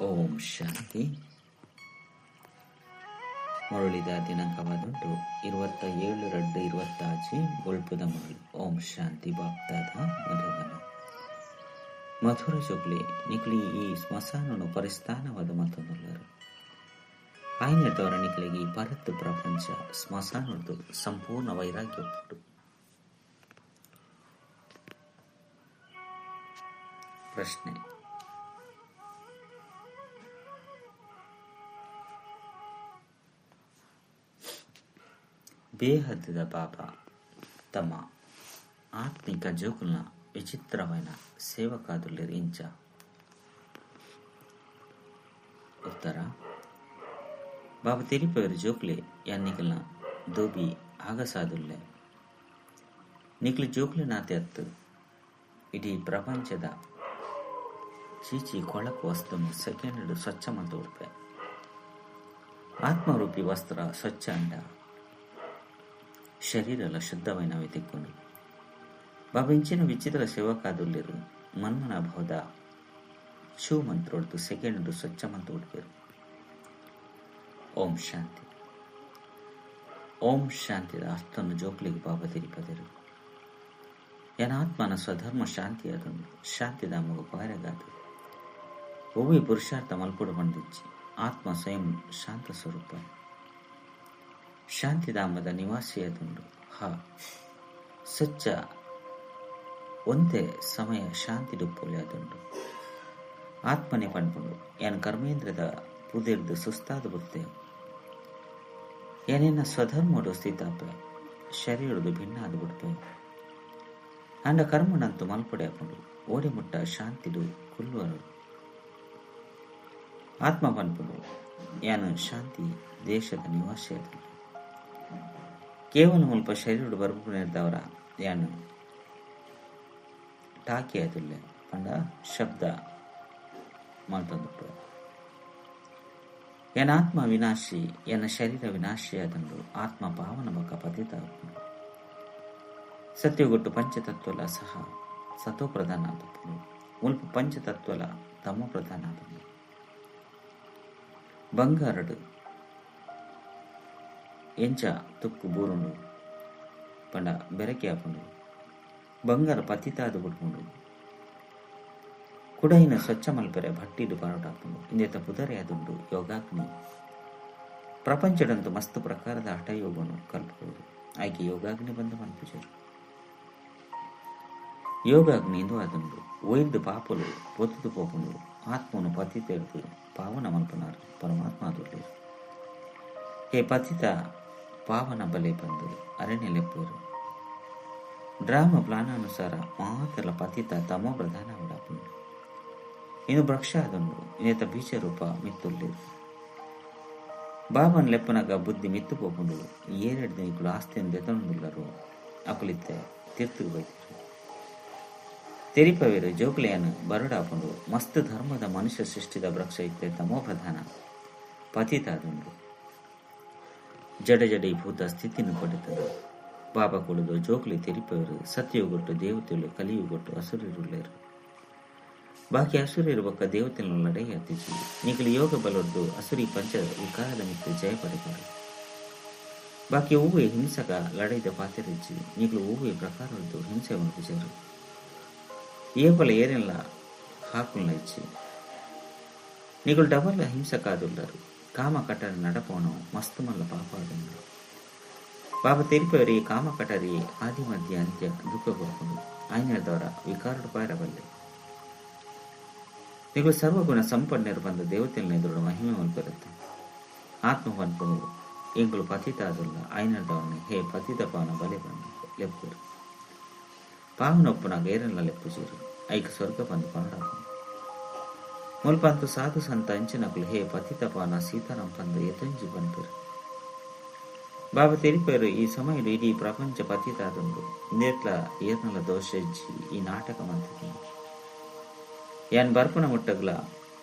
ಓಂ ಶಾಂತಿ. ಮುರಳಿದ ದಿನಾಂಕವಾದುಂಟು 27/2/26 ಬೊಳ್ಪುದ ಮುರಳಿ. ಓಂ ಶಾಂತಿ. ಬಾಪ್ದಾದ ಮಧುಬನ. ಮಧುರ ಜೋಗ್ಲೆ ನಿಕ್ಲಿ ಈ ಸ್ಮಶಾನನು ಪರಿಸ್ಥಾನವಾದ ಮತ್ತೊಂದುಲ್ಲರು ಆಯ್ನೆದವರ ನಿಕ್ಲಿಗೆ ಈ ಪರತ್ತು ಪ್ರಪಂಚ ಸ್ಮಶಾನದ್ದು ಸಂಪೂರ್ಣ ವೈರಾಗ್ಯ ಉಂಟು. ಪ್ರಶ್ನೆ: ಬೇಹದ್ದ ಬಾಬಾ ತಮ್ಮ ಆತ್ಮಿಕ ಜೋಕುಲ್ನ ವಿಚಿತ್ರమైన ಸೇವಕಾದುಲ್ಲೇರು ಇಂಚ? ಉತ್ತರ: ಬಾಬಾ ತೆರಿಪವರು ಜೋಕ್ಲೆ ಯಾನ್ ನಿಕಲ್ನ ದೋಬಿ ಆಗಸಾದುಲ್ಲೆ. ನಿಕ್ಲು ಜೋಕ್ಲೆ ನಾತೆ ಅತ್ತು ಇಡೀ ಪ್ರಪಂಚದ ಚೀಚಿ ಕೊಳಕು ವಸ್ತುನು ಸೆಕೆಂಡ್ ಸ್ವಚ್ಛ ಮಲ್ತು ಉಡ್ಪೆ. ಆತ್ಮರೂಪಿ ವಸ್ತ್ರ ಸ್ವಚ್ಛ ಅಂಡ ಶರೀರಲ ಶುದ್ಧವೈನವೆ ತಿಕ್ಕೊಂಡು. ಬಾಬಾ ಇಂಚಿನ ವಿಚಿತ್ರ ಸೇವಕಾದುಲ್ಲೇರು ಮನ್ಮನ ಭಾವದ ಚೂ ಮಂತ್ರೋಡ್ದು ಸೆಕೆಂಡ್ ಸ್ವಚ್ಛ ಮಂತು ಉಡ್ಪೇರು. ಓಂ ಶಾಂತಿ. ಓಂ ಶಾಂತಿದ ಅರ್ಥವನ್ನು ಜೋಕ್ಲಿಗೆ ಬಾಬಾ ತಿರಿಪದರು. ಏನಾತ್ಮನ ಸ್ವಧರ್ಮ ಶಾಂತಿ ಅದೊಂದು ಶಾಂತಿಧಾಮಗ ಪಾರಗಾದು ಒವ್ವೆ ಪುರುಷಾರ್ಥ ಮಲ್ಪುಡು ಬಂದಿಚ್ಚಿ. ಆತ್ಮ ಸ್ವಯಂ ಶಾಂತ ಸ್ವರೂಪ ಶಾಂತಿಧಾಮದ ನಿವಾಸಿಯಾದುಂಡು. ಹ ಸಚ್ಚ ಒಂದೇ ಸಮಯ ಶಾಂತಿ ಡುಪ್ಪೊಲಿ ಅದುಂಡು. ಆತ್ಮನೆ ಪನ್ಪುಂಡು ಯಾನ್ ಕರ್ಮೇಂದ್ರದ ಪುದೆರ್ದು ಸುಸ್ತಾದ ಬುತ್ತೆ. ಏನೇನ ಸ್ವಧರ್ಮಡು ಸ್ಥಿತಾಪೆ ಶರೀರದು ಭಿನ್ನ ಆದ ಬಿಡ್ಪೆ. ಅಂಡ ಕರ್ಮನಂತು ಮಲ್ಪಡೆ ಅಪುಂಡು ಓಡಿ ಮುಟ್ಟ ಶಾಂತಿಡು ಕುಲ್ಲುವರು. ಆತ್ಮ ಪನ್ಪುಂಡು ಯಾನು ಶಾಂತಿ ದೇಶದ ನಿವಾಸಿ ಅದು. ಕೇವಲ ಮುಲ್ಪ ಶರೀರಡು ಬರ್ಪುನೆರ್ದವರ ಯಾನು ಟಾಕಿ ಆದುಲ್ಲೆ ಪಂಡ ಶಬ್ದ ಮಲ್ತೊಂದುಪ್ಪು. ಎನ ಆತ್ಮ ವಿನಾಶಿ ಎನ್ನ ಶರೀರ ವಿನಾಶಿ ಆದಂಡು. ಆತ್ಮ ಪಾವನ ಬೊಕ್ಕ ಪತಿತ ಆಪುಂಡು. ಸತ್ಯಗೊಟ್ಟು ಪಂಚತತ್ವಲ ಸಹ ಸತೋ ಪ್ರಧಾನ ಆದುಪ್ಪುಂಡು. ಮುಲ್ಪ ಪಂಚತತ್ವಲ ತಮೋ ಪ್ರಧಾನ ಆದುಂಡು. ಬಂಗಾರಡು ಎಂಚ ತುಕ್ಕು ಬೂರುಂಡು ಪಂಡ ಬೆರಕೆ ಆಪುಂಡು. ಬಂಗಾರ ಪತಿತಾದ ಬುಡ್ಪುಂಡು. ಕುಡೈನ ಸ್ವಚ್ಛ ಮಲ್ಪೆರೆ ಭಟ್ಟಿಡು ಪಾರೋಟಾಪುಂಡು. ಇಂದೆತ ಪುದರೆ ಆದುಂಡು ಯೋಗಾಗ್ನಿ. ಪ್ರಪಂಚಡಂತು ಮಸ್ತ್ ಪ್ರಕಾರದ ಹಠಯೋಗನು ಕಲ್ಪುವುದು. ಆಯ್ಕೆ ಯೋಗಾಗ್ನಿ ಬಂದು ಮನ್ಪುಜರು. ಯೋಗಾಗ್ನಿ ಇಂದು ಆದುಂಡು. ಒಯ್ದು ಪಾಪಲು ಪೊತ್ತುದು ಪೋಪುಂಡು. ಆತ್ಮನು ಪತಿತೆರ್ದು ಪಾವನ ಮಲ್ಪನಾರು ಪರಮಾತ್ಮ ಆದುಲ್ಲೇರು. ಹೇ ಪತಿತ ಪಾವನ ಬಲೆ ಬಂದು ಅರಣ್ಯ ಲೆಪ್ಪೇರು. ಡ್ರಾಮ ಪ್ಲಾನಾನುಸಾರ ಮಾತ್ರ ಪತಿತ ತಮೋ ಪ್ರಧಾನ ಉಡಾಪುಂಡು. ಇನ್ನು ಭ್ರಕ್ಷ ಆದುಂಡು. ಇನ್ನೇತ ಬೀಜ ರೂಪ ಮಿತ್ತುಲ್ಲೇರು. ಬಾಬನ್ ಲೆಪ್ಪನಗ ಬುದ್ಧಿ ಮಿತ್ತು ಪೋಪುಂಡು. ಏರೆಡ್ ದಿನಕ್ಕೂ ಆಸ್ತಿಯನ್ನು ದೆತೊಂದುಲ್ಲರು ಅಕುಲಿತ್ತೆ ತೀರ್ತುಗು ಬೈತಿರು. ತೆರಿಪವೇರು ಜೋಕ್ಲೆಯನ್ನು ಬರಡಾಪುಂಡು. ಮಸ್ತ್ ಧರ್ಮದ ಮನುಷ್ಯ ಸೃಷ್ಟಿದ ವೃಕ್ಷ ಇತ್ತೆ ತಮೋ ಪ್ರಧಾನ ಪತಿತ ಆದುಂಡು. ಜಡ ಜಡಿ ಭೂತ ಸ್ಥಿತಿಯನ್ನು ಪಡೆತದು. ಬಾಬಾ ಕೊಡುದು ಜೋಕ್ಲಿ ತೆರಿಪವರು ಸತ್ಯಯುಗೊಟ್ಟು ದೇವತೆಗಳು ಕಲಿಯುಗೊಟ್ಟು ಅಸುರರುಳ್ಳೇರು. ಬಾಕಿ ಅಸುರರು ಬೊಕ್ಕ ದೇವತೆಗಳ ಲಡೈ ಅತ್ತಿಜಿ. ನಿಕಲು ಯೋಗ ಬಲೊಡ್ದು ಅಸುರಿ ಪಂಚ ವಿಕಾರದ ಮಿತ್ತು ಜಯ ಪಡೆದರು. ಬಾಕಿ ಹೂವೆ ಹಿಂಸಕ ಲಡೈದ ಪಾತೆರಿಜ್ಜಿ. ನಿಕಲು ಹೂವೆ ಪ್ರಕಾರದ್ದು ಹಿಂಸೆ ಮಲ್ಪುಜರು. ಏಪಲ ಏರೆಲ್ಲ ಹಾಕುಲ್ಲ ಇಚ್ಚಿ. ನಿಕಲು ಡಬಲ್ ಹಿಂಸಕಾದುಲ್ಲರು. ಕಾಮ ಕಟರ ನಡಪೋಣ ಮಸ್ತ್ ಮಲ್ಲ ಪಾಪ ಆದುಂಡು. ಬಾಬಾ ತೆರಿಪವರು ಈ ಕಾಮ ಕಟರಿ ಆದಿ ಮಧ್ಯ ಅಂತ್ಯ ದುಃಖ ಕೊರ್ಪುಂಡು. ಆಯ್ನೆದವರ ವಿಕಾರಡು ಪಾರಬಲ್ಲೆ. ನಿಕಲು ಸರ್ವಗುಣ ಸಂಪನ್ನರು ಬಂದ ದೇವತೆಗಳ ಎದುರು ಮಹಿಮೆ ಮಲ್ಪರುತ್ತೆ. ಆತ್ಮ ಪನ್ಪುಂಡು ಎಂಕುಲು ಪತಿತ ಆದುಲ್ಲ. ಆಯ್ನದವರನ್ನು ಹೇ ಪತಿತ ಪಾವನ ಬಲೆ ಬಂದು ಲೆಪ್ಪುರು. ಪಾವನ ಒಪ್ಪುನಾಗ ಏರೆಲ್ಲ ಲೆಪ್ಪುಜೀರು. ಐಕ್ ಸ್ವರ್ಗ ಬಂದು ಪನಡಾಪುಂಡು. ಮುಲ್ಪ ಅಂತು ಸಾಧು ಸಂತ ಅಂಚಿನಕುಲು ಹೇ ಪತಿತ ಪಾವನ ಸೀತಾರಾಮ್ ಪಂದು ಎತೊಂಜಿ ಪನ್ಪೆರು. ಬಾಬಾ ತೆರಿಪೇರು ಈ ಸಮಯಡು ಇಡೀ ಪ್ರಪಂಚ ಪತಿತ ಆದುಂಡು. ಇಂದೇಟ್ಲ ಏರ್ನಲ ದೋಷ ಇಜ್ಜಿ ಈ ನಾಟಕ ಮಂತಿದೆ. ಯಾನ್ ಬರ್ಪುನ ಮುಟ್ಟಗ್ಲ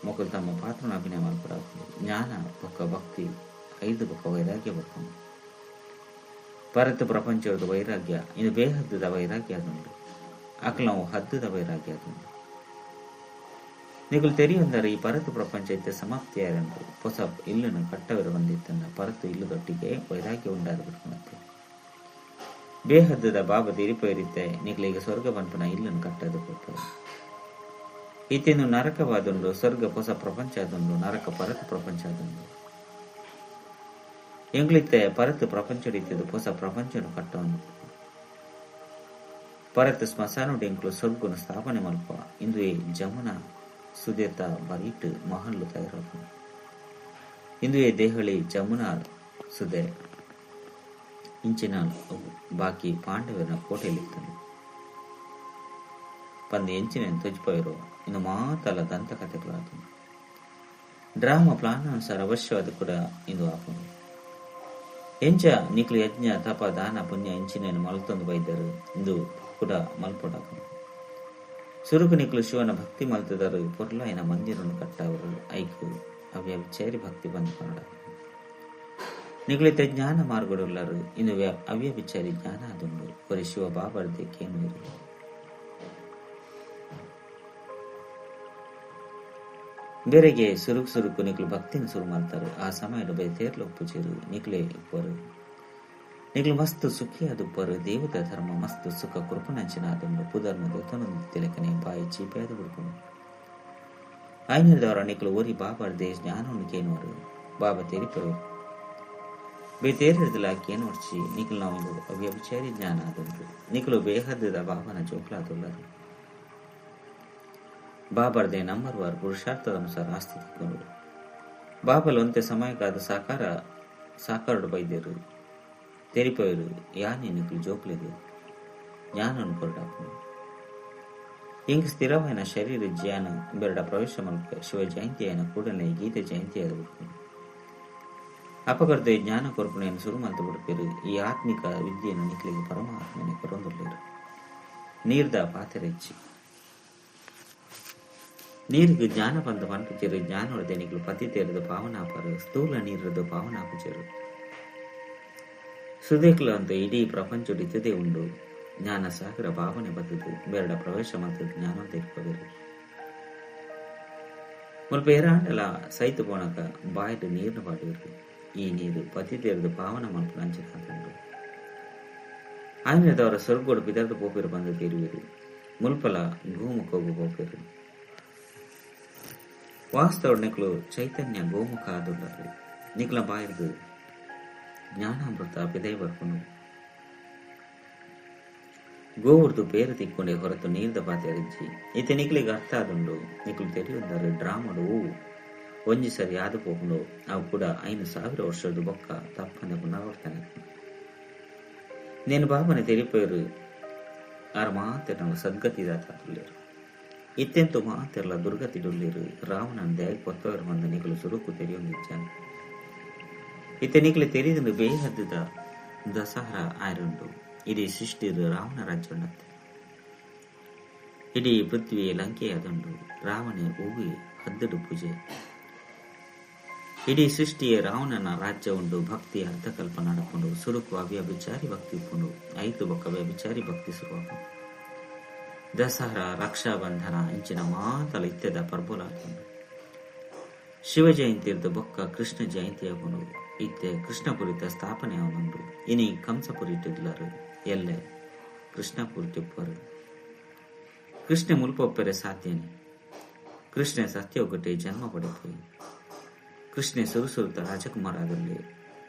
ಮೊಕುಲು ತಮ್ಮ ಪಾತ್ರನ ಅಭಿನಯ ಮಲ್ಪಡಾಪುಂಡು. ಜ್ಞಾನ ಬೊಕ್ಕ ಭಕ್ತಿ ಐದು ಬೊಕ್ಕ ವೈರಾಗ್ಯ ಬರ್ಪುಂಡು. ಪರತು ಪ್ರಪಂಚದ ವೈರಾಗ್ಯ ಇದು ಬೇಹದ್ದುದ ವೈರಾಗ್ಯ ಆದುಂಡು. ಅಕಲ್ನವು ಹದ್ದುದ ವೈರಾಗ್ಯ ಆದುಂಡು. ನಿಕುಲು ತೆರಿಯೊಂದರೆ ಈ ಪರತು ಪ್ರಪಂಚ ಇತ್ತೆ ಸಮಾಪ್ತಿಯಾರಂಡು ಪೊಸ ಇಲ್ಲುನು ಕಟ್ಟವರ ಬಂದಿತ್ತನ್ನ ಪರತು ಇಲ್ಲುದೊಟ್ಟಿಗೆ ವೈರಾಗ್ಯ ಉಂಡಾದ ಬಿಟ್ಕೊಳತ್ತೆ. ಬೇಹದ್ದದ ಬಾಬಾ ತಿರಿಪೈರಿತ್ತೆ ನಿಕುಲಿಗೆ ಸ್ವರ್ಗ ಪನ್ಪುನ ಇಲ್ಲುನು ಕಟ್ಟದು ಕೊಡ್ತಾರೆ. ಇತ್ತೆಂದು ನರಕವಾದುಂಡು, ಸ್ವರ್ಗ ಹೊಸ ಪ್ರಪಂಚ ಆದುಂಡು, ನರಕ ಪರತು ಪ್ರಪಂಚ ಆದುಂಡು. ಎಂಗ್ಲಿತ್ತೆ ಪರತು ಪ್ರಪಂಚಡಿತ್ತಿದ್ದು ಹೊಸ ಪ್ರಪಂಚನು ಕಟ್ಟವನ್ನು ಪರತು ಸ್ಮಶಾನ ಎಂಕ್ಲು ಸ್ವರ್ಗನು ಸ್ಥಾಪನೆ ಮಲ್ಪ. ಇಂದುವೆ ಜಮುನಾ ಸುದೇತ ಬರೀಟ್ ಮಹಲ್ಲು ತಯಾರಾಪುಂಡು. ಇಂದುವೆ ದೇಹಳಿ ಜಮುನಾ ಸುದೆ ಇಂಚಿನ ಬಾಕಿ ಪಾಂಡವರ ಕೋಟೆಯಲ್ಲಿತ್ತನು ಪಂದು ಎಂಚಿನ ತೊಜ್ಪೈರು ಇನ್ನು ಮಾತಲ್ಲ ದಂತಕಥೆಗಳಾದ ಡ್ರಾಮಾ ಪ್ಲಾನ್ ಅನುಸಾರ ಅವಶ್ಯವಾದ ಕೂಡ ಇಂದು ಆಪುಂಡು. ಎಂಚ ನಿಕ್ಲು ಯಜ್ಞ ತಪ ದಾನ ಪುಣ್ಯ ಎಂಚಿನ ಮಲ್ತೊಂದು ಬೈದರು ಇಂದು ಕೂಡ ಮಲ್ಪೊಡಾಪುಂಡು. ಸುರುಕು ನಿಕ್ಲು ಶಿವನ ಭಕ್ತಿ ಮಲ್ತದರು ಪೊರ್ಲಾಯಿನ ಮಂದಿರನ್ನು ಕಟ್ಟವರು ಐಕು ಅವ್ಯಭಿಚಾರಿ ಭಕ್ತಿ ಬಂದು ಕನ್ನಡ. ನಿಗುಳಿತ ಜ್ಞಾನ ಮಾರ್ಗಡುಲ್ಲರು ಇನ್ನು ಅವ್ಯಭಿಚಾರಿ ಜ್ಞಾನ ಅದುಂಡು. ಒರಿ ಶಿವ ಬಾಬರ್ದೆ ಕೇನು ಇರು. ಬೇರೆಗೆ ಸುರುಕು ಸುರುಕು ನಿಕ್ಲು ಭಕ್ತಿನ ಸುರು ಮಾಡ್ತಾರೆ. ಆ ಸಮಯದ ಬೈ ತೇರ್ಲು ಒಪ್ಪುಚೇರು ನಿಕ್ಲೆ ಉಪ್ಪರು. ನಿಕ್ಲು ಮಸ್ತ್ ಸುಖಿ ಅದುಪ್ಪರು. ದೇವತಾ ಧರ್ಮ ಮಸ್ತ್ ಸುಖ ಕೃಪಣಂಚಿನ ಅದುಂಡು. ಪುದರ್ಮ ದೊತ್ತನೊಂದು ತಿಲಕನೆ ಬಾಯಿ ಚೀಪೆ ಅದು ಬಿಡ್ಕೊಂಡು ಐನದವರ ನಿಕ್ಲು ಒರಿ ಬಾಬರ್ದೆ ಜ್ಞಾನವನ್ನು ಕೇನುವರು. ಬಾಬಾ ತೆರಿಪರು ಬೇತೇರಿದಲ ಕೇನೋರ್ಚಿ ನಿಕ್ಲು ನಾವು ಅವ್ಯಭಿಚಾರಿ ಜ್ಞಾನ ಆದುಂಡು. ನಿಕ್ಲು ಬೇಹದ್ದದ ಬಾಬನ ಜೋಕ್ಲಾದುಲ್ಲರು. ಬಾಬರ್ದೆ ನಂಬರ್ವಾರ್ ಪುರುಷಾರ್ಥದ ಅನುಸಾರ ಆಸ್ತಿ ತಿಕ್ಕೊಂಡು ಬಾಬಲ್ ಒಂತೆ ಸಮಯಕ್ಕಾದ ಸಾಕಾರ ಸಾಕಾರಡು ಬೈದರು ತೆರಿಪೋಯರು. ಯಾನೆ ನಿಕ್ಲು ಜೋಕ್ಲಿಗೆ ಜ್ಞಾನವನ್ನು ಕೊರಡಾಪುಂಡು. ಇಂಗ್ ಸ್ಥಿರವಾದ ಶರೀರ ಜ್ಞಾನ ಬೆರಡ ಪ್ರವೇಶ ಮಲ್ಪ ಶಿವ ಜಯಂತಿಯನ್ನು ಕೂಡಲೇ ಗೀತೆ ಜಯಂತಿ ಆದ ಅಪಕರ್ತ ಜ್ಞಾನ ಕೊರಪಣೆಯನ್ನು ಸುರು ಮಲ್ತು ಬಿಡ್ಪೇರು. ಈ ಆತ್ಮಿಕ ವಿದ್ಯೆಯನ್ನು ನಿಕ್ಲಿಗೆ ಪರಮಾತ್ಮನೆ ಕೊರೊಂದುಲ್ಲೇರು. ನೀರ್ದ ಪಾತೆರೆಚ್ಚಿ ನೀರಿಗೆ ಜ್ಞಾನ ಬಂದ ಪನ್ಪುಚೇರು. ಜ್ಞಾನೊಡದೆ ನಿಕ್ಲು ಪತಿ ತೇರದು ಪಾವನಾಪರು. ಸ್ಥೂಲ ನೀರದು ಪಾವನಾಪುಚೇರು. ಸುದೇಕ್ಲು ಅಂತ ಇಡೀ ಪ್ರಪಂಚಡು ಇತ್ತದೆ ಉಂಡು. ಜ್ಞಾನ ಸಾಗರ ಭಾವನೆ ಬತ್ತದು ಬೆರಡ ಪ್ರವೇಶ ಮತ್ತು ಜ್ಞಾನ ತಿರ್ಪದರು. ಮುಲ್ಪ ಏರಾಂಡಲ ಸೈತು ಪೋಣಕ ಬಾಯಿಟ್ ನೀರ್ನು ಪಾಡುವರು. ಈ ನೀರು ಪತಿ ತೇರದು ಪಾವನ ಮಲ್ಪುನ ಅಂಚಿನ ಆಯ್ನದವರ ಸ್ವರ್ಗೋಡು ಪಿದರ್ದು ಪೋಪಿರು ಬಂದು ತೀರುವಿರು. ಮುಲ್ಪಲ ಗೋಮುಖೋಗು ಪೋಪಿರು. ವಾಸ್ತವ ನಿಕ್ಲು ಚೈತನ್ಯ ಗೋಮುಖ ಆದುಲ್ಲರು. ನಿಕ್ಲ ಬಾಯಿರ್ದು ಜ್ಞಾನಾಮೃತ ಪಿದೈ ಬರ್ಪುಂಡು. ಗೋವುರ್ದು ಪೇರು ತಿಕ್ಕೊಂಡೆ ಹೊರತು ನೀರ್ದ ಪಾತೆ ಅರಿಜಿ. ಇತ್ತೆ ನಿಕ್ಲಿಗೆ ಅರ್ಥ ಆದುಂಡು. ನಿಕ್ಲು ತೆರಿಯೊಂದರು ಡ್ರಾಮಡು ಹೂವು ಒಂಜಿ ಸರಿ ಆದು ಪೋಪುಂಡು. ಅವು ಕೂಡ 5000 ವರ್ಷದ ಬೊಕ್ಕ ತಪ್ಪಂದ ಪುನರಾವರ್ತನೆ. ನೇನು ಬಾಬನೆ ತೆರಿಪೇರು ಆರು ಮಾತೆರ್ನ ಸದ್ಗತಿ ದಾತಾದುಲ್ಲೇರು. ಇತ್ತೆಂತು ಮಾತೆರ್ಲ ದುರ್ಗತಿ ಡೊಲ್ಲೇರು. ರಾವಣನ ದೇಹ ಕೊತ್ತವರು ಬಂದ ನಿಕ್ಲು ಸುರುಕು ತೆರಿಯೊಂದಿಚ್ಚಾನೆ. ಇತ್ತೆ ನಿಕ್ಲು ತೆರಿದಂದು ಬೇಹದ್ದದ ದಸಹರ ಆಯರುಂಡು. ಇಡೀ ಸೃಷ್ಟಿದು ರಾವಣ ರಾಜ್ಯ ಉಂಡತ್ತೆ. ಇಡೀ ಪೃಥ್ವಿಯೇ ಲಂಕೆಯಾದುಂಡು. ರಾವಣೆ ಹೂವಿ ಹದ್ದುಡು ಪೂಜೆ. ಇಡೀ ಸೃಷ್ಟಿಯೇ ರಾವಣನ ರಾಜ್ಯ ಉಂಡು. ಭಕ್ತಿ ಅರ್ಧಕಲ್ಪ ನಡಕೊಂಡು ಸುರುಕು ಅವ್ಯಭಿಚಾರಿ ಭಕ್ತಿ ಉಪ್ಪುಂಡು. ಐತು ಬೊಕ್ಕ ಅವ್ಯಭಿಚಾರಿ ಭಕ್ತಿ ಸುರುವಾಪುಂಡು. ದಸರಾ ರಕ್ಷಾಬಂಧನ ಇಂಚಿನ ಮಾತಲ ಇತ್ಯದ ಪರ್ಬೊಲಾತುಂಡು. ಶಿವ ಜಯಂತಿ ಬೊಕ್ಕ ಕೃಷ್ಣ ಜಯಂತಿ ಆಪುಂಡು. ಇತ್ತೆ ಕೃಷ್ಣಪುರಿತ ಸ್ಥಾಪನೆ ಆವೊಂದುಂಡು. ಇನಿ ಕಂಸಪುರಿ ಇಟ್ಟುಲ್ಲರು ಎಲ್ಲೆ ಕೃಷ್ಣಪುರಿ ಟಿಪ್ಪರು. ಕೃಷ್ಣ ಮುಲ್ಪ ಒಪ್ಪೆರೆ ಸಾಧ್ಯನೆ. ಕೃಷ್ಣ ಸತ್ಯ ಒಗ್ಗಟ್ಟೆ ಜನ್ಮ ಪಡೆಪೆ. ಕೃಷ್ಣೆ ಸುರುಸುರುತ ರಾಜಕುಮಾರ ಆದಲ್ಲಿ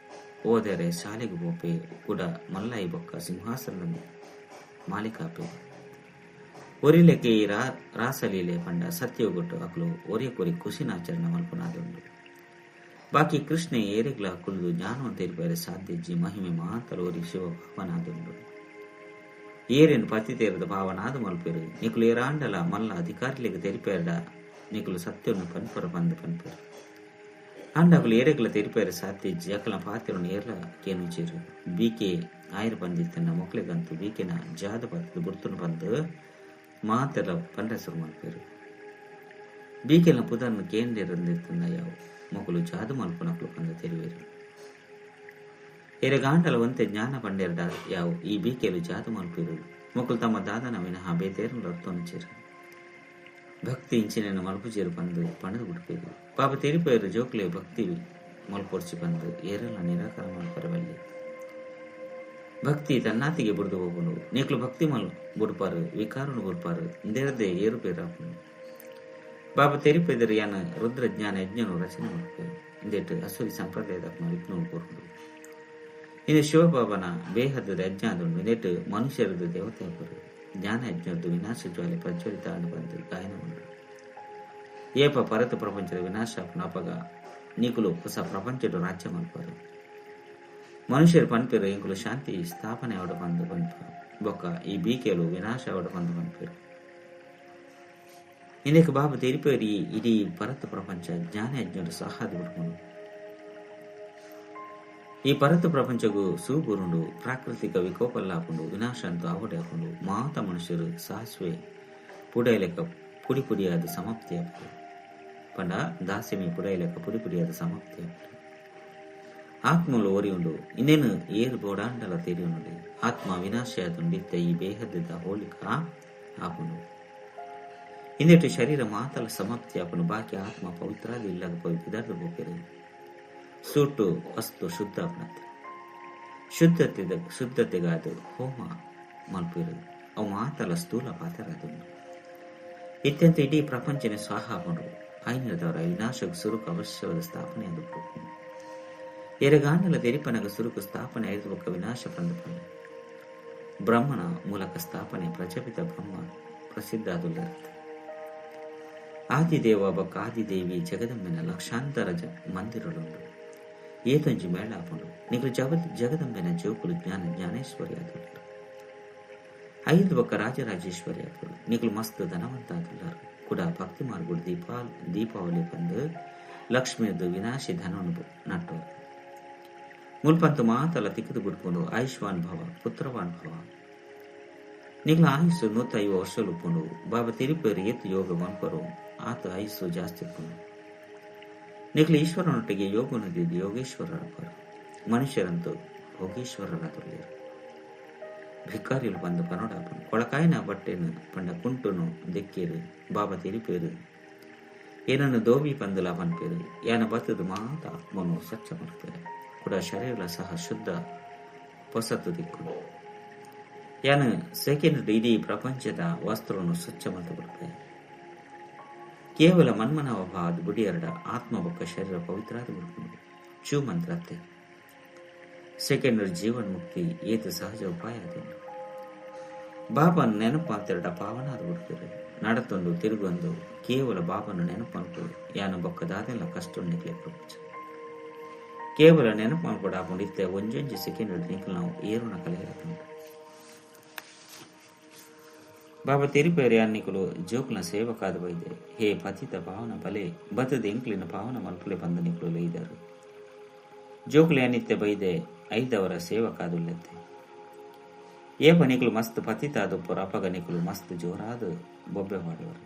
ಓದರೆ ಶಾಲೆಗೆ ಪೋಪೆ ಕೂಡ ಮಲ್ಲಾಯಿ ಬೊಕ್ಕ ಸಿಂಹಾಸನದ ಮಾಲೀಕಾಪೆ. ಒರಿಲೆಕ್ಕೆ ಈ ರಾಸಲೀಲೆ ಪಂಡ ಸತ್ಯೊಗಟ್ಟು ಅಕ್ಲು ಒರಿಯ ಕೊರಿ ಖುಷಿನಾಚರಣೆ ಮಲ್ಪನಾದುಂಡು. ಬಾಕಿ ಕೃಷ್ಣ ಏರೆಗ್ಲ ಕುಲ್ದು ಜ್ಞಾನವಂತ ಇರ್ಪೆರೆ ಸಾಧ್ಯಜ್ಜಿ. ಮಹಿಮೆ ಮಾತಲ ಒರಿ ಶಿವ ಭಾವನಾದುಂಡು. ಏರೇನು ಪತಿ ತೇರದ ಭಾವನಾದ ಮಲ್ಪೆರು. ನಿಕುಲು ಏರಾಂಡಲ ಮಲ್ಲ ಅಧಿಕಾರಿಲಿಗೆ ತೆರಿಪೇರಡ ನಿಕುಲು ಸತ್ಯವನ್ನು ಪನ್ಪರ ಬಂದು ಪನ್ಪೆರು. ಆಂಡ ಅಕುಲು ಏರೆಗ್ಲ ತೆರಿಪೇರೆ ಸಾಧ್ಯಜ್ಜಿ. ಅಕಲ ಪಾತ್ರನು ಏರ್ಲ ಕೇನುಚೇರು. ಬೀಕೆ ಆಯಿರ ಬಂದಿತ್ತನ್ನ ಮೊಕ್ಲೆಗಂತೂ ಬೀಕೆನ ಜಾದ ಪತ್ತದ ಗುರ್ತುನು ಬಂದು ಮಾತೆಲ್ಲ ಪಂಡ್ರೆ ಮಲ್ಪೆರು. ಬೀಕೆನ ಪುದರ್ನ ಕೇಂದ್ರಂದಿತ್ತನ್ನ ಯಾವು ಮೊಕಲು ಜಾದು ಮಲ್ಪುನಕುಲು ಪಂದ ತೆರಿವೇರು. ಎರೆಗಾಂಡಲ ಒಂತೆ ಜ್ಞಾನ ಪಂಡೆರಡ ಯಾವು ಈ ಬೀಕೆಲು ಜಾದು ಮಲ್ಪಿರು. ಮೊಕಲು ತಮ್ಮ ದಾದನ ವಿನಃ ಬೇತೇರಲು ಅರ್ಥೋನುಚೇರು. ಭಕ್ತಿ ಇಂಚಿನ ಮಲ್ಪುಜೇರು ಪಂದು ಪಣದು ಬಿಡ್ಪೇರು. ಪಾಪ ತೆರಿಪೇರು ಜೋಕ್ಲೆ ಭಕ್ತಿ ಮಲ್ಪೊರ್ಚಿ ಬಂದು ಏರೆಲ್ಲ ನಿರಾಕಾರ ಮಲ್ಪರವಲ್ಲಿ. ಭಕ್ತಿ ತನ್ನಾತಿಗೆ ಬುಡ್ದು ಹೋಗುನು. ನೀಕ್ಲು ಭಕ್ತಿ ಮಲ್ ಬುಡ್ಪಾರು, ವಿಕಾರನು ಬುಡ್ಪಾರು, ಇಂದೇರದೆ ಏರುಪೇರಾಪುನು. ಬಾಬಾ ತೆರಿಪೆದರು ಯಾನ ರುದ್ರ ಜ್ಞಾನ ಯಜ್ಞನು ರಚನೆ ಮಲ್ಪೇರು. ಇಂದೇಟು ಅಸುರಿ ಸಂಪ್ರದಾಯದ ವಿಘ್ನ ಕೊರ್ಪುಂಡು. ಇನ್ನು ಶಿವಬಾಬನ ಬೇಹದ ಯಜ್ಞ ಆದುಂಡು. ಇಂದೇಟು ಮನುಷ್ಯರದು ದೇವತೆ ಆಪರು. ಜ್ಞಾನ ಯಜ್ಞದ್ದು ವಿನಾಶ ಜ್ವಾಲೆ ಪ್ರಜ್ವಲಿತ ಆಂಡ್ ಬಂದು ಗಾಯನ ಉಂಡು. ಏಪ ಪರತ ಪ್ರಪಂಚದ ವಿನಾಶ ಅಪಗ ನೀಕುಲು ಹೊಸ ಪ್ರಪಂಚದ ರಾಜ್ಯ ಮಲ್ಪರು. ಮನುಷ್ಯರು ಪನ್ಪೇರು ಎಂಕುಲು ಶಾಂತಿ ಸ್ಥಾಪನೆ ಆವಡ ಬಂದು ಪನ್ಪರು. ಬೊಕ್ಕ ಈ ಬೀಕೆಲು ವಿನಾಶ ಆವಡ ಬಂದು ಪನ್ಪೇರು. ಇಂದಕ್ಕೆ ಬಾಬು ತೆರಿಪೇರಿ ಇಡೀ ಪರತ ಪ್ರಪಂಚ ಜ್ಞಾನ ಯಜ್ಞರು ಸಹಾದ ಬಿಡ್ಕೊಂಡು. ಈ ಪರತ ಪ್ರಪಂಚಗೂ ಸೂಗುರುಂಡು, ಪ್ರಾಕೃತಿಕ ವಿಕೋಪಲ್ಲಾಪುಂಡು, ವಿನಾಶ ಅಂತೂ ಆವಡೆ ಹಾಕೊಂಡು ಮಾತ ಮನುಷ್ಯರು ಸಾಸಿವೆ ಪುಡೈಲೆಕ್ಕ ಪುಡಿ ಪುಡಿಯಾದ ಸಮಾಪ್ತಿ ಆಪುಂಡು. ಪಂಡ ದಾಸಿಮಿ ಪುಡೈಲೆಕ್ಕ ಪುಡಿ ಪುಡಿಯಾದ ಸಮಾಪ್ತಿ ಆಪುಂಡು. ಆತ್ಮಲು ಒರಿಯುಂಡು. ಇನ್ನೇನು ಏರು ಬೋಡಾಂಡಲ ತೆರಿಯುಂಡು. ಆತ್ಮ ವಿನಾಶಯಾದುಂಡಿತ್ತ ಈ ಬೇಹದ್ದ ಹೋಲಿಕ ಆಪುಂಡು. ಇಂದೆಟ್ಟು ಶರೀರ ಮಾತಲ ಸಮಾಪ್ತಿ ಆಪುಂಡು. ಬಾಕಿ ಆತ್ಮ ಪವಿತ್ರಾದಿ ಇಲ್ಲಾಗ ಪೋಯಿ ಬಿದಾರ್ದು ಬೋಪೇರು. ಸೂಟು ವಸ್ತು ಶುದ್ಧ ಆಪುನತ್ತೆ. ಶುದ್ಧತೆಗಾದು ಹೋಮ ಮಲ್ಪೇರು. ಅವು ಮಾತಲ ಸ್ಥೂಲ ಪಾತರಾದುಂಡು. ಇತ್ಯಂತ ಇಡೀ ಪ್ರಪಂಚನೇ ಸ್ವಾಹ ಆಪುಂಡು. ಐನದವರ ವಿನಾಶಕ್ಕೆ ಸುರುಕು ಅವಶ್ಯವಾದ ಸ್ಥಾಪನೆ ಅದು ಪೋಪುಂಡು. ಎರೆಗಾಂಡಲ ತೆರಿಪನಗ ಸುರುಕು ಸ್ಥಾಪನೆ ಐದು ಬೊಕ್ಕ ವಿನಾಶ ಪಂದಪಂಡ. ಬ್ರಹ್ಮನ ಮೂಲಕ ಸ್ಥಾಪನೆ ಪ್ರಜಾಪಿತ ಬ್ರಹ್ಮ ಪ್ರಸಿದ್ಧ ಆದುಲ್ಲರುತ್ತೆ. ಆದಿದೇವ ಬೊಕ್ಕ ಆದಿದೇವಿ ಜಗದಂಬೆನ ಲಕ್ಷಾಂತರ ಮಂದಿರಲುಂಡು. ಏತೊಂಜಿ ಮೇಳ ಆಪುಂಡು. ನಿಕುಲು ಜಗದಂಬೆನ ಜೋಕುಲು ಜ್ಞಾನ ಜ್ಞಾನೇಶ್ವರಿ ಆದುಲ್ಲರು. ಐದು ಬೊಕ್ಕ ರಾಜರಾಜೇಶ್ವರಿ ಆಪುಂಡು. ನಿಕುಲು ಮಸ್ತ್ ಧನವಂತ ಆದುಲ್ಲರು. ಕೂಡ ಭಕ್ತಿ ಮಾರ್ಗುಡು ದೀಪಾವಳಿ ಬಂದು ಲಕ್ಷ್ಮಿಯದ್ದು ವಿನಾಶಿ ಧನವನ್ನು ನಟ್ಟವರು. ಮುಲ್ಪಂತು ಮಾತಲ ತಿಕ್ಕದು ಬಿಡ್ಕೊಂಡು ಆಯುಷ್ವಾನ್ ಭವ ಪುತ್ರವಾನ್ ಭವ. ನಿಗಳ ಆಯುಸ್ಸು 150 ವರ್ಷలు ಉಪ್ಪುಂಡು. ಬಾಬಾ ತಿರುಪೇರು ಏತು ಯೋಗ ಮನ್ಪರು ಆತ ಆಯುಸ್ಸು ಜಾಸ್ತಿ ಉಪ್ಪುಂಡು. ನಿಗಳ ಈಶ್ವರನೊಟ್ಟಿಗೆ ಯೋಗನದಿದ್ದು ಯೋಗೇಶ್ವರರಪ್ಪರು. ಮನುಷ್ಯರಂತೂ ಭೋಗೇಶ್ವರರಾದುಳ್ಳೇರು. ಭಿಕಾರಿಲು ಬಂದು ಪನೋಡಾಪನು. ಕೊಳಕಾಯಿನ ಬಟ್ಟೆನು ಪಂಡ ಕುಂಟುನು ದೆಕ್ಕೇರು. ಬಾಬಾ ತಿರುಪೇರು ಏನನ್ನು ದೋಬಿ ಪಂದಲ ಪನ್ಪೇರು. ಯಾನ ಬತ್ತದು ಮಾತ ಆತ್ಮನು ಸ್ವಚ್ಛ ಮಲ್ಪೇರು. ಕೂಡ ಶರೀರ ಸಹ ಶುದ್ಧ ಪೊಸತ್ತು ದಿಕ್ಕು. ಯಾನು ಸೆಕೆಂಡ್ ಇಡೀ ಪ್ರಪಂಚದ ವಸ್ತ್ರವನ್ನು ಸ್ವಚ್ಛ ಮಲ್ತು ಬಿಡ್ಪೆ. ಕೇವಲ ಮನ್ಮನವಭಾದ ಬುಡಿಯರಡ ಆತ್ಮ ಬೊಕ್ಕ ಶರೀರ ಪವಿತ್ರಾದ ಬಿಡ್ಕೊಂಡು ಚೂ ಮಂತ್ರತ್ತೆ. ಸೆಕೆಂಡ್ ಜೀವನ್ ಮುಕ್ತಿ ಏತು ಸಹಜ ಉಪಾಯ ಅದುಂಡು. ಬಾಬನ ನೆನಪು ಅಂತೆರಡ ಪಾವನಾದ ಬಿಡ್ಪೇರು. ನಡತೊಂದು ತಿರುಗೊಂದು ಕೇವಲ ಬಾಬನ ನೆನಪು ಅನ್ಪು ಯಾನು ಬೊಕ್ಕದಾದೆಲ್ಲ ಕಷ್ಟ ನಿಕ್ಲೆ ಪ್ರಪಂಚ. ಕೇವಲ ನೆನಪು ಅನ್ಕೊಡ ಹಾಕೊಂಡು ಇತ್ತೆ ಒಂಜೊಂಜಿ ಸೆಕೆಂಡ್ ನಿಕ್ಲು ನಾವು ಏರುನ ಕಲೆ ಹಾಕೊಂಡು. ಬಾಬಾ ತಿರುಪೇರು ಯಾನ್ನಿಕುಲು ಜೋಕ್ನ ಸೇವಕಾದ ಬೈದೆ. ಹೇ ಪತಿತ ಪಾವನ ಬಲೆ ಬತ್ತದ ಎಂಕ್ಲಿನ ಪಾವನ ಮಲ್ಪಲೆ ಬಂದ ನಿಕ್ಲು ಲೈದರು. ಜೋಕ್ಲು ಯಾನಿತ್ತೆ ಬೈದೆ ಐದವರ ಸೇವಕಾದುಲ್ಲೆತ್ತೆ. ಏಪ ನಿಕ್ಲು ಮಸ್ತ್ ಪತಿತ ಆದುಪ್ಪರು ಅಪಗ ನಿಕ್ಲು ಮಸ್ತ್ ಜೋರಾದ ಬೊಬ್ಬೆ ಮಾಡುವರು.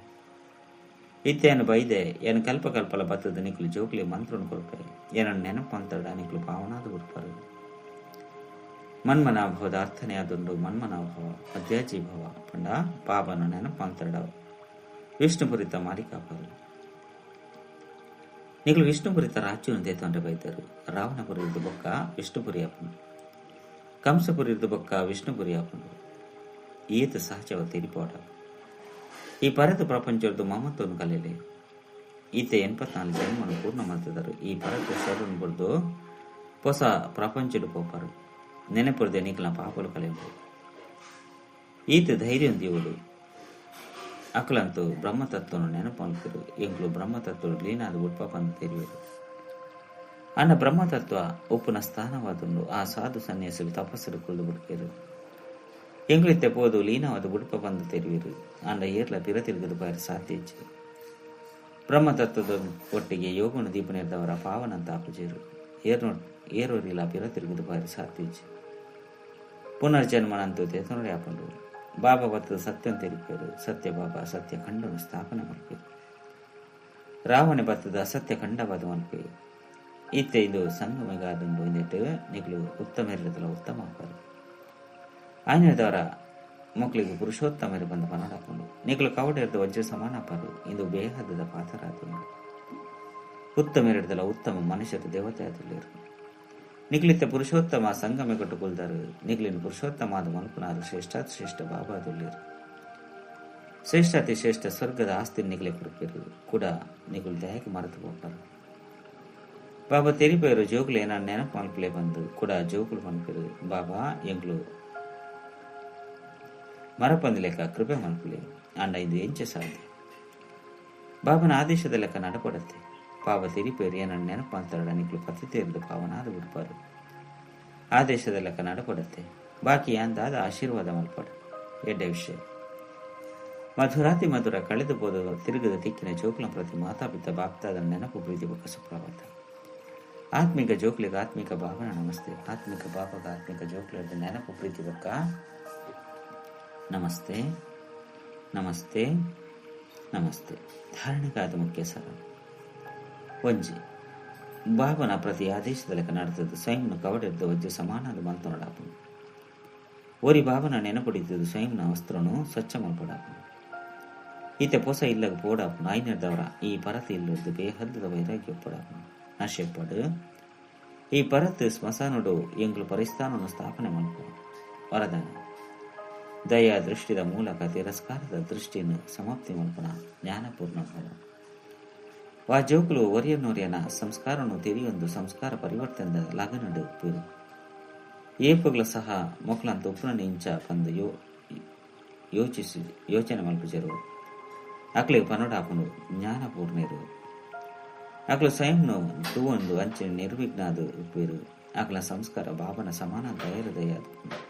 ಇತ್ತೆಯನ್ನು ಬೈದೆ ಏನು ಕಲ್ಪ ಕಲ್ಪಲ ಬತ್ತದ ನಿಕ್ಲು ಜೋಕ್ಲಿ ಮಂತ್ರನು ಕೊಡ್ಪೆ. ಏನನ್ನು ನೆನಪು ಅಂತಡ ನಿಕ್ಲು ಪಾವನಾದ ಬಿಡ್ಪಾರು. ಮನ್ಮನಾಭವದ ಅರ್ಥನೇ ಆದುಂಡು. ಮನ್ಮನಾಭವ ಅಧ್ಯಾಜಿ ಭವ ಪಂಡ ಪಾಪನ ನೆನಪು ಅಂತಡ ವಿಷ್ಣುಪುರಿತ ಮಾಲಿಕಾಪರು. ನಿಕ್ಲು ವಿಷ್ಣುಪುರಿತ ರಾಜ್ಯವನ್ನು ದೇತೊಂಡೆ ಬೈದರು. ರಾವಣಪುರಿದ ಬೊಕ್ಕ ವಿಷ್ಣುಪುರಿ ಆಪುಂಡು. ಕಂಸಪುರಿದ ಬೊಕ್ಕ ವಿಷ್ಣುಪುರಿ ಆಪುಂಡು. ಏತ ಸಹಜವ ತೆರಿಪೋಡ. ಈ ಪರತ ಪ್ರಪಂಚದ ಮಮತ್ವವನ್ನು ಕಲೆಲೆ. ಈತ 84 ಜನ್ಮನು ಪೂರ್ಣ ಮಾಡ್ತಿದ್ದರು. ಈ ಪರತ ಶರಣು ಬರೆದು ಹೊಸ ಪ್ರಪಂಚದ ಪೋಪರು. ನೆನಪುರದೆ ನಿಕ್ಲ ಪಾಪಲು ಕಲೆಯುಂಡು. ಈತ ಧೈರ್ಯ ದೇವಳು ಅಕಲಂತೂ ಬ್ರಹ್ಮತತ್ವನು ನೆನಪು ಅನ್ಪರು. ಎಂಕ್ಲು ಬ್ರಹ್ಮತತ್ವ ಲೀನಾದ ಉಡ್ಪ ಅಂತ ತೆರಿಯರು. ಅನ್ನ ಬ್ರಹ್ಮತತ್ವ ಒಪ್ಪುನ ಸ್ಥಾನವಾದುಂಡು. ಆ ಸಾಧು ಸನ್ಯಾಸಿಗಳು ತಪಸ್ಸರು ಕುಳ್ದು ಬಿಡ್ಪೇರು. ಎಂಗ್ಲಿತ್ತೆ ಪೋದು ಲೀನವಾದ ಬುಡ್ಪ ಬಂದು ತೆರಿವಿರು. ಅಂಡ ಏರ್ಲ ಪಿರ ತಿರುಗದು ಬಾರಿ ಸಾಧ್ಯ ಇಚ್ಚು. ಬ್ರಹ್ಮತತ್ವದ ಒಟ್ಟಿಗೆ ಯೋಗನು ದೀಪ ನೀಡಿದವರ ಪಾವನಂತ ಆಪುಜೇರು. ಏರೋರಿಲ್ಲ ಪಿರ ತಿರುಗದು ಬಾರಿ ಸಾಧ್ಯ ಇಚ್ಚು. ಪುನರ್ಜನ್ಮನಂತೂ ತೇತನೊಡೆ ಹಾಕೊಂಡು ಬಾಬಾ ಬತ್ತದ ಸತ್ಯಂ ತೆರಿಪೇರು. ಸತ್ಯ ಬಾಬಾ ಸತ್ಯ ಖಂಡನು ಸ್ಥಾಪನೆ ಮಲ್ಪೇರು. ರಾವಣೆ ಬತ್ತದ ಅಸತ್ಯ ಖಂಡವಾದ ಮಲ್ಪೇರು. ಇತ್ತೆ ಇದು ಸಂಗಮೆಗಾದುಂಡು ಇಂದಿಟ್ಟು ನಿಕ್ಲು ಉತ್ತಮ ಇರಲಿಲ್ಲ ಉತ್ತಮ ಆಪರು. ಆಯ್ನದವರ ಮೊಕ್ಲೆಗ್ ಪುರುಷೋತ್ತಮೆರ್ ಪಂದ್ ಪನೊಡಾಪುಂಡು. ನಿಕುಲು ಕವಡೆರ್ದ್ ವಜ್ರ ಸಮಾನ ಆಪರ್. ಇಂದು ಬೇಹದ್ದ ಪಾತೆರ ಆತುಂಡು. ಉತ್ತಮೆರೆಡ್ದಲ ಉತ್ತಮ ಮನುಷ್ಯೆರ್ ದೇವತೆ ಆದುಲ್ಲೆರ್. ನಿಕುಲು ಇತ್ತೆ ಪುರುಷೋತ್ತಮ ಸಂಗಮಯುಗಟ್ ಕುಲ್ದರ್. ನಿಕ್ಲೆನ್ ಪುರುಷೋತ್ತಮ ಆದ್ ಮಲ್ಪುನಾರ್ ಶ್ರೇಷ್ಠಾತಿಶ್ರೇಷ್ಠ ಬಾಬಾ ಆದುಲ್ಲೆರ್. ಶ್ರೇಷ್ಠಾತಿ ಶ್ರೇಷ್ಠ ಸ್ವರ್ಗದ ಆಸ್ತಿನ್ ನಿಕ್ಲೆಗ್ ಕೊರ್ಪೆರ್. ಕುಡ ನಿಕುಲು ದಾಯೆಗ್ ಮರತ್ ಪೋಪರ್. ಬಾಬಾ ತೆರಿಪಾಯೆರ್ ಜೋಕುಲು ಎನನ್ ನೆನಪು ಮಲ್ಪುಲೆ ಪಂದ್. ಕುಡ ಜೋಕುಲು ಪನ್ಪೆರ್ ಬಾಬಾ ಎಂಕುಲು ಮರಪಂದಿಲೆಕ ಕೃಪೆ ಮಲ್ಪುಲೆ. ಆಂಡ ಇಂದು ಎಂಚ ಸಾಧ್ಯ. ಬಾಬನ ಆದೇಶದ ಲೆಕ್ಕ ನಡಪಡತ್ತೆ. ಬಾಬಾ ತೆರಿಪಾಯೆರ್ ಎನನ್ ನೆನಪು ಮಲ್ತರಡ ನಿಕುಲು ಪತಿತೆರ್ದ್ ಪಾವನಾದ್ ಬುಡ್ಪರ್. ಆದೇಶದ ಲೆಕ್ಕ ನಡಪಡತ್ತೆ. ಬಾಕಿ ಯಾನ್ ದಾದ ಆಶೀರ್ವಾದ ಮಲ್ಪಡ್. ಎಡ್ಡೆ ವಿಷಯ. ಮಧುರಾತಿ ಮಧುರ ಕಳೆದು ಪೋದು ತಿರುಗದ ತಿಕ್ಕಿನ ಜೋಕುಲ ಪ್ರತಿ ಮಾತಾಪಿತ ಬಾಪ್ದಾದನ ನೆನಪು ಪ್ರೀತಿ ಬೊಕ್ಕ ಸುಪ್ರಭಾತ. ಆತ್ಮಿಕ ಜೋಕುಲೆಗ್ ಆತ್ಮಿಕ ಬಾಬನ ನಮಸ್ತೆ. ಆತ್ಮಿಕ ಬಾಬಗ ಆತ್ಮಿಕ ಜೋಕುಲೆರ್ದ್ ನೆನಪು ಪ್ರೀತಿ ಬೊಕ್ಕ ನಮಸ್ತೆ ನಮಸ್ತೆ ನಮಸ್ತೆ. ಧಾರಣೆಗಾದ ಮುಖ್ಯ ಸರ ಒಂಜಿ ಬಾಬನ ಪ್ರತಿ ಆದೇಶದ ಲೆಕ್ಕ ನಡತದ್ ಸ್ವಯಂನ ಕವಡೆರ್ದ್ ವಜ್ಜೆ ಸಮಾನಾದ್ ಮಲ್ತೊನೊಡಾಪುಂಡು. ಒರಿ ಬಾಬನ ನೆನಪುಡಿತ್ತ್ದ್ ಸ್ವಯಂನ ವಸ್ತ್ರೊನು ಸ್ವಚ್ಛ ಮಲ್ಪೊಡಾಪುಂಡು. ಇತ್ತೆ ಪೊಸ ಇಲ್ಲಗ್ ಪೋವೊಡಾಪುಂಡು. ಆಯಿನೆಡ್ದಾವರ ಈ ಪರತ್ ಇಲ್ಲ್ರ್ದ್ ಬೇಹದ್ದ ವೈರಾಗ್ಯ ಉಪ್ಪೊಡಾಪುಂಡು. ನಶೆಪ್ಪಡ್. ಈ ಪರತ್ ಸ್ಮಶಾನೊಡು ಎಂಕುಲು ಪರಿಸ್ಥಾನೊನು ಸ್ಥಾಪನೆ ಮಲ್ಪುವ. ವರದಾನ. ದಯಾ ದೃಷ್ಟಿದ ಮೂಲಕ ತಿರಸ್ಕಾರದ ದೃಷ್ಟಿನ್ ಸಮಾಪ್ತಿ ಮಲ್ಪುನ ಜ್ಞಾನಪೂರ್ಣ ಭವ. ವಾ ಜೋಕುಲು ಒರಿಯನೊರಿಯನ ಸಂಸ್ಕಾರೊನು ತೆರಿಯೊಂದು ಸಂಸ್ಕಾರ ಪರಿವರ್ತನೆದ ಲಗನಡ್ ಉಪ್ಪುವೆರ್. ಏಪೊಗ್ಲ ಸಹ ಮೊಕ್ಲಂತ ಉಪ್ಪುನನೆ ಇಂಚ ಪಂದ್ ಯೋಚಿಸು ಯೋಚನೆ ಮಲ್ಪುಜೆರ್. ಅಕ್ಲೆಗ್ ಪನೊಡಾಪುಂಡು ಜ್ಞಾನಪೂರ್ಣೆರ್. ಅಕ್ಲು ಸ್ವಯಂನ್ ತೂವೊಂದು ಅಂಚನೆ ನಿರ್ವಿಘ್ನಾದ್ ಉಪ್ಪುವೆರ್. ಅಕ್ಲೆನ ಸಂಸ್ಕಾರ ಬಾಬನ ಸಮಾನ ದಯಾಹೃದಯ ಆದುಪ್ಪುಂಡು.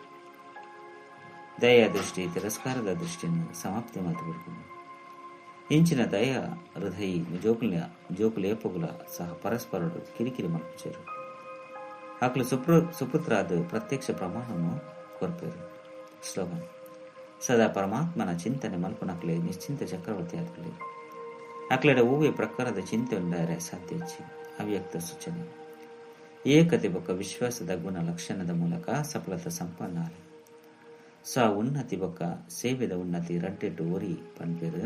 ದಯಾ ದೃಷ್ಟಿ ತಿರಸ್ಕಾರದ ದೃಷ್ಟಿನ್ ಸಮಾಪ್ತಿ ಮಲ್ತ್ ಬುಡ್ಪುಂಡು. ಇಂಚಿನ ದಯಾ ಹೃದಯಿ ಜೋಕುಲ್ನ ಜೋಕುಲು ಏಪೊಗುಲ ಸಹ ಪರಸ್ಪರೊಡು ಕಿರಿಕಿರಿ ಮಲ್ಪುಜೆರ್. ಅಕುಲು ಸುಪುತ್ರಾದ್ ಪ್ರತ್ಯಕ್ಷ ಪ್ರಮಾಣೊನು ಕೊರ್ಪೆರ್. ಸ್ಲೋಗನ್, ಸದಾ ಪರಮಾತ್ಮನ ಚಿಂತನೆ ಮಲ್ಪುನಕುಲೇ ನಿಶ್ಚಿಂತ ಚಕ್ರವರ್ತಿ ಆದುಲ್ಲೆರ್. ಅಕ್ಲೆಡ ಒವ್ವೇ ಪ್ರಕಾರದ ಚಿಂತೆ ಉಂಡಾಯೆರೆ ಸಾಧ್ಯ ಇಜ್ಜಿ. ಅವ್ಯಕ್ತ ಸೂಚನೆ, ಏಕತೆ ಬೊಕ್ಕ ವಿಶ್ವಾಸದ ಗುಣ ಲಕ್ಷಣದ ಮೂಲಕ ಸಫಲತಾ ಸಂಪನ್ನ ಆಲೆ. ಸ್ವ ಉನ್ನತಿ ಬೊಕ್ಕ ಸೇವೆದ ಉನ್ನತಿ ರಡ್ಡೆಟ್ ಒರಿ ಪನ್ಪೆರ್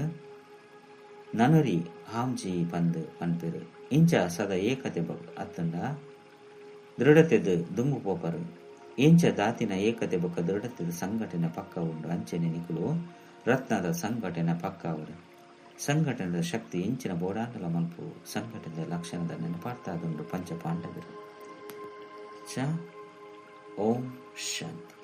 ನನೊರಿ ಹಾಮ್ಜಿ ಪಂದ್ ಪನ್ಪೆರ್. ಇಂಚ ಸದಾ ಏಕತೆ ಅತ್ತ್ಂಡ ದೃಢತೆದ್ ದುಂಬು ಪೋಪರ್. ಎಂಚ ದಾತಿನ ಏಕತೆ ಬೊಕ್ಕ ದೃಢತೆದ ಸಂಘಟನೆ ಪಕ್ಕ ಉಂಡು ಅಂಚೆನೆ ನಿಕುಲು ರತ್ನದ ಸಂಘಟನೆ ಪಕ್ಕ ಆವಡ್. ಸಂಘಟನೆದ ಶಕ್ತಿ ಎಂಚಿನ ಬೋಡಾಂಡಲ ಮಲ್ಪು ಸಂಘಟನೆದ ಲಕ್ಷಣದ ನೆನಪಾರ್ಥ ಆದುಂಡು ಪಂಚ ಪಾಂಡವೆರ್. ಚ ಓಂ ಶಾಂತಿ.